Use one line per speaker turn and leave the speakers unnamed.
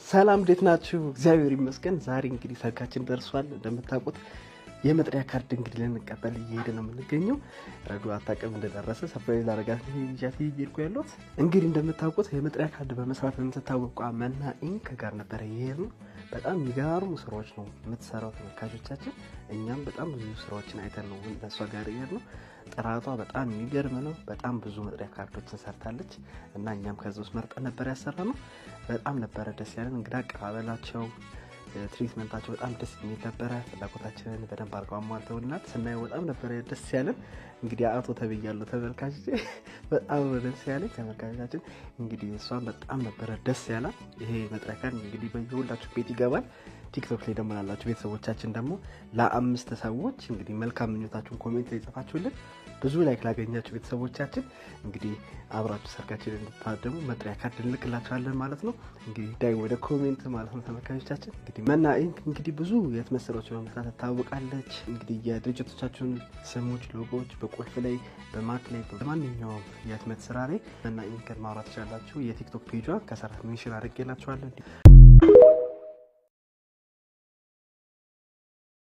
ሰላም፣ እንዴት ናችሁ? እግዚአብሔር ይመስገን። ዛሬ እንግዲህ ሰርጋችን ደርሷል። እንደምታውቁት የመጥሪያ ካርድ እንግዲህ ልንቀበል እየሄደ ነው የምንገኘው። ረዱ አታውቅም እንደደረሰ፣ surprise ላደርጋት ነው ይዣት እየሄድኩ ያለሁት። እንግዲህ እንደምታውቁት የመጥሪያ ካርድ በመስራት የምትታወቀው መና ኢንክ ጋር ነበረ የሄድነው። በጣም የሚገራርሙ ስራዎች ነው የምትሰራው ተመልካቾቻችን። እኛም በጣም ብዙ ስራዎችን አይተን ነው እሷ ጋር የሄድነው። ጥራቷ በጣም የሚገርም ነው። በጣም ብዙ መጥሪያ ካርዶችን ሰርታለች እና እኛም ከዚ ውስጥ መርጠን ነበር ያሰራነው። በጣም ነበረ ደስ ያለን። እንግዳ አቀባበላቸው፣ treatment ኣቸው በጣም ደስ የሚል ነበረ። ፍላጎታችንን በደንብ አድርገው አሟልተውልናል። ስናየው በጣም ነበረ ደስ ያለን። እንግዲህ አቶ ተብያለሁ ተመልካች፣ በጣም ነው ደስ ያለኝ። ተመልካቾቻችን፣ እንግዲህ እሷን በጣም ነበረ ደስ ያላት። ይሄ መጥሪያ ካርድ እንግዲህ በየሁላችሁ ቤት ይገባል። ቲክቶክ ላይ ደግሞ ላላችሁ ቤተሰቦቻችን ደግሞ ለአምስት ሰዎች እንግዲህ መልካም ምኞታችሁን comment ላይ ጽፋችሁልን ብዙ like ላገኛችሁ ቤተሰቦቻችን እንግዲህ አብራችሁ ሰርጋችን እንድታደሙ መጥሪያ ካርድ እንልክላችኋለን ማለት ነው። እንግዲህ ዳይ ወደ comment ማለት ነው ተመልካቾቻችን። እንግዲህ መና ኢንክ እንግዲህ ብዙ የህትመት ስራዎች በመስራት ትታወቃለች። እንግዲህ የድርጅቶቻችሁን ስሞች፣ ሎጎዎች በቁልፍ ላይ፣ በማክ ላይ፣ በማንኛውም የህትመት ስራ ላይ መና ኢንክን ማውራት ትችላላችሁ። የቲክቶክ page ኧን ከስር mention አድርጌላችኋለሁ።